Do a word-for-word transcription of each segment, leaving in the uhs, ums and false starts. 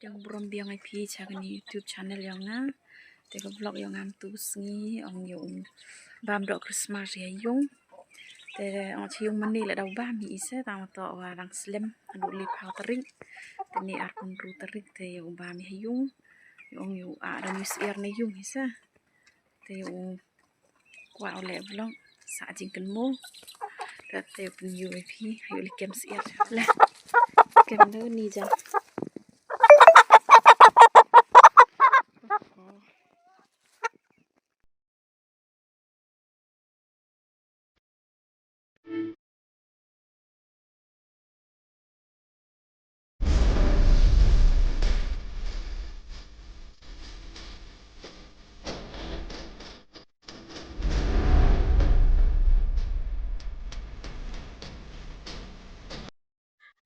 Dang burom biang ïa phi sha kane YouTube channel jong nga. Te ka vlog jong nga mynta ka sngi ong ïa u bam doh Christmas ïa yung. Te ong sha yung mynne la dau bam hi ise, tang ma to wa dang slem haduh le phaw tarik. Te ne arphew hynriew tarik te ïa u bam ïa yung. Ong ïa u a dang ïa u syiar ne yung ise. Te ïa u kwah u leh vlog sa jingkynmaw. Te te u pynïoh ïa phi ha u leh kem syiar le. Kem da ni jan.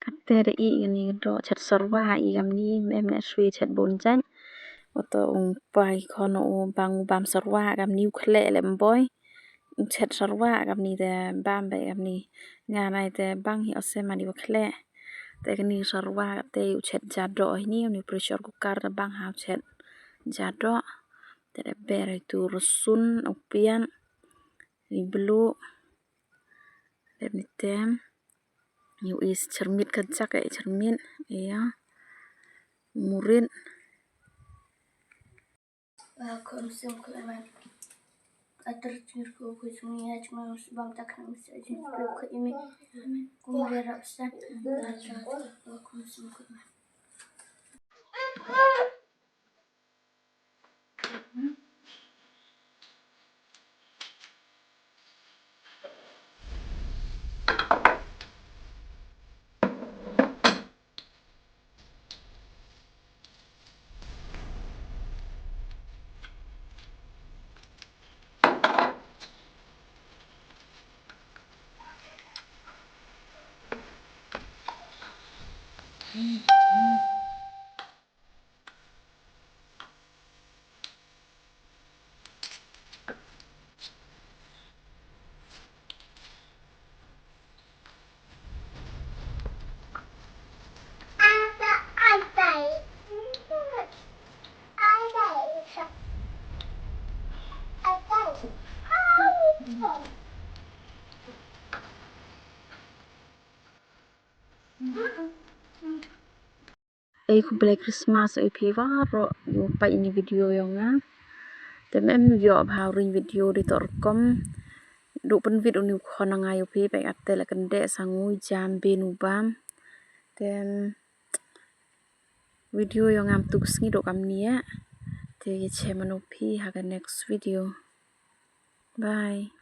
Kate da i kani ka doh chet sarwa i kamni, em ne swi chet bun jan. Oto u pai khon u bang u bam sarwa kamni u khleh lem boi. U chet sarwa kamni te bam be kamni. Nga nai te bang hi ose mani u khleh. Te kani sarwa te u chet jadoh hini, uni pressure cooker te bang ha u chet jadoh. Te da ber tu rsun u pian. I blu. Lep ni tem. Yu is chermit ka jak e chermit. Iya. Murit. Ba kum sum ku iman. Atur tir ku ku sum ya cuma bam tak na musa jin ku ku imi. Kum rap sa. Ba kum sum ku iman. Ei, khublei Christmas ïa phi baroh ïa u peit ïa uni video jong nga. Te mem ïoh bha u ring video dei to rukom. Duh pynbit uni u khon nga ïa phi, peit ate la kyndeh sa ngui jam bin u bam. Te video jong nga mynta ka sngi duh kamni ïa. Te ïa chem ïa phi ha ka next video. Bye.